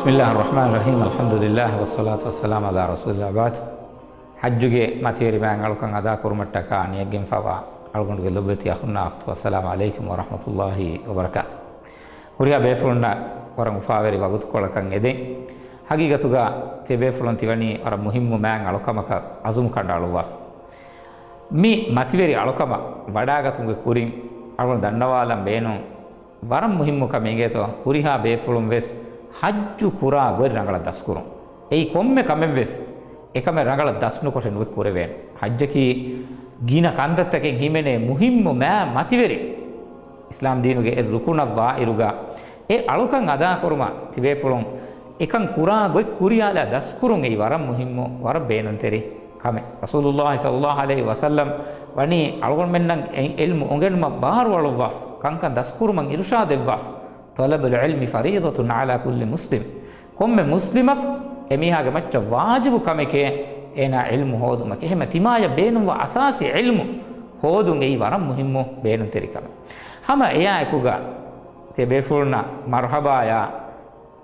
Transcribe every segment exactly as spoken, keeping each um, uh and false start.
بسم الله الرحمن الرحيم، الحمد لله والصلاة والسلام على رسول الله وبعد. ޙައްޖުގެ މަތިވެރި މާތް އަޅުކަން އަދާކުރުމަށްޓަކާ ނިޔަތްގެންފާވާ އަޅުގަނޑުގެ ލޮބުވެތި އަޚުންނާ އުޚްތުން، السلام عليكم ورحمة الله وبركاته. ހުރިހާ ބޭފުޅުންނަށް ވަރަށް އުފާވެރި ވަގުތުކޮޅަކަށް އެދެން. ހަގީގަތުގަ ތިބޭފުޅުން ތިވަނީ ވަރަށް މުހިއްމު މާތް އަޅުކަމަކަށް އަޒުމް ކަނޑައަޅުއްވާފަ. މި މަތިވެރި އަޅުކަމަށް ވަޑާގަތުމުގެ ކުރިން އަޅުގަނޑު ދަންނަވާލަން ބޭނުން ވަރަށް މުހިއްމު ކަމެއް އިނގޭތޯ، ހުރިހާ ބޭފުޅުން ވެސް ޙައްޖު ކުރާ ގޮތް ރަނގަޅަށް ދަސްކުރުން. އެއީ ކޮންމެ ކަމެއް ވެސް އެކަމެއް ރަނގަޅަށް ދަސްނުކޮށެއް ނުވެ ކުރެވޭނެ. ޙައްޖަކީ ގިނަ ކަންތައްތަކެއް ހިމެނޭ މުހިއްމު މާ މަތިވެރި އިސްލާމް ދީނުގެ އެއް ރުކުނަށް ވާއިރުގަ، އެ އަޅުކަން އަދާކުރުމަށް ތިބޭފުޅުން އެކަން ކުރާ ގޮތް ކުރިޔާލާ ދަސްކުރުން އެއީ ވަރަށް މުހިއްމު، ވަރަށް ބޭނުންތެރި ކަމެއް. ރަސޫލުﷲ ޞައްލަﷲ ޢަލައިހި ވަސައްލަމް ވަނީ އަޅުގަނޑުމެންނަށް އެ ޢިލްމު އުނގެނުމަށް ބާރުއަޅުއްވާފަ، ކަންކަން ދަސްކުރުމަށް އިރުޝާދެއްވާފަ. طلب العلم فريضة على كل مسلم. ކޮންމެ މުސްލިމަކު އެމީހާގެ މައްޗަށް ވާޖިބު ކަމެކޭ އޭނާ ޢިލްމު ހޯދުމަކީ. އެހެންމެ ތިމާޔަށް ބޭނުންވާ އަސާސީ ޢިލްމު ހޯދުން އެއީ ވަރަށް މުހިއްމު ބޭނުންތެރި ކަމެއް. ހަމަ އެއާއެކުގަ ތިބޭފުޅުންނަށް މަރުޙަބާޔާ،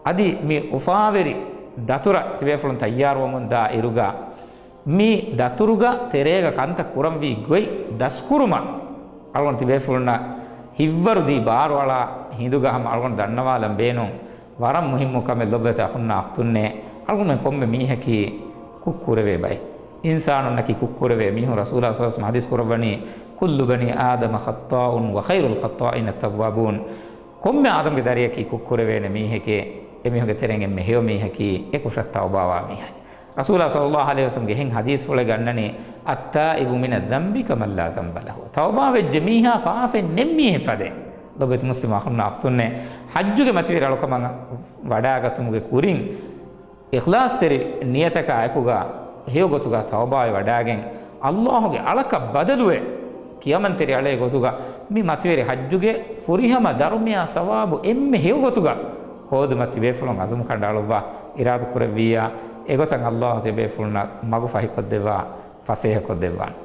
އަދި މި އުފާވެރި ދަތުރަށް ތިބޭފުޅުން ތައްޔާރުވަމުން ދާ އިރުގަ، މި ދަތުރުގަ ތެރޭގަ ކަންތައް ކުރަންވީ ގޮތް ދަސްކުރުމަށް އަޅުގަނޑު ތިބޭފުޅުންނަށް ހިތްވަރު ދީ ބާރުއަޅާ ހިނދުގަ ހަމަ އަޅުގަނޑު ދަންނަވާލަން ބޭނުން ވަރަށް މުހިއްމު ކަމެއް. ލޮބުވެތި އަޚުންނާ އުޚްތުންނޭ، އަޅުގަނޑުމެން ކޮންމެ މީހަކީ ކުށް ކުރެވޭ ބައެއް. އިންސާނުންނަކީ ކުށް ކުރެވޭ މީހުން. ރަސޫލާ ޞައްލަﷲ ޢަލައިހި ވަސައްލަމް ޙަދީޘް ކުރައްވަނީ، كل بني آدم خطاء وخير الخطائين التوابون. ކޮންމެ އާދަމްގެ ދަރިޔަކީ ކުށް ކުރެވޭނެ މީހެކޭ، އެމީހުންގެ ތެރެއިން އެންމެ ހެޔޮ މީހަކީ އެ ކުށަށް ތައުބާވާ މީހާ. ރަސޫލާ ޞައްލަﷲ ޢަލައިހި ވަސައްލަމްގެ އެހެން ޙަދީޘްފުޅެއް ގަންނަނީ، التائب من الذنب كمن لا ذنب له. ތައުބާވެއްޖެ މީހާ ފާފައެއް ނެތް މީހެއް ފަދައިން. ލޮބުވެތި މުސްލިމް އަޚުންނާ އުޚްތުންނޭ، ޙައްޖުގެ މަތިވެރި އަޅުކަމަށް ވަޑާގަތުމުގެ ކުރިން، އިޚްލާޞްތެރި ނިޔަތަކާ އެކުގަ ހެޔޮ ގޮތުގަ ތައުބާވެ ވަޑާގެން، ﷲ ގެ އަޅަކަށް ބަދަލުވެ ކިޔަމަންތެރި އަޅޭ ގޮތުގަ މި މަތިވެރި ޙައްޖުގެ ފުރިހަމަ ދަރުމަޔާ ސަވާބު އެންމެ ހެޔޮ ގޮތުގަ ހޯދުމަށް ތިބޭފުޅުން އަޒުމް ކަނޑައަޅުއްވާ އިރާދަ ކުރެއްވިއްޔާ، އެގޮތަށް ﷲ ތިބޭފުޅުންނަށް މަގު ފަހިކޮށްދެއްވާ، ފަސޭހަކޮށްދެއްވާނެ.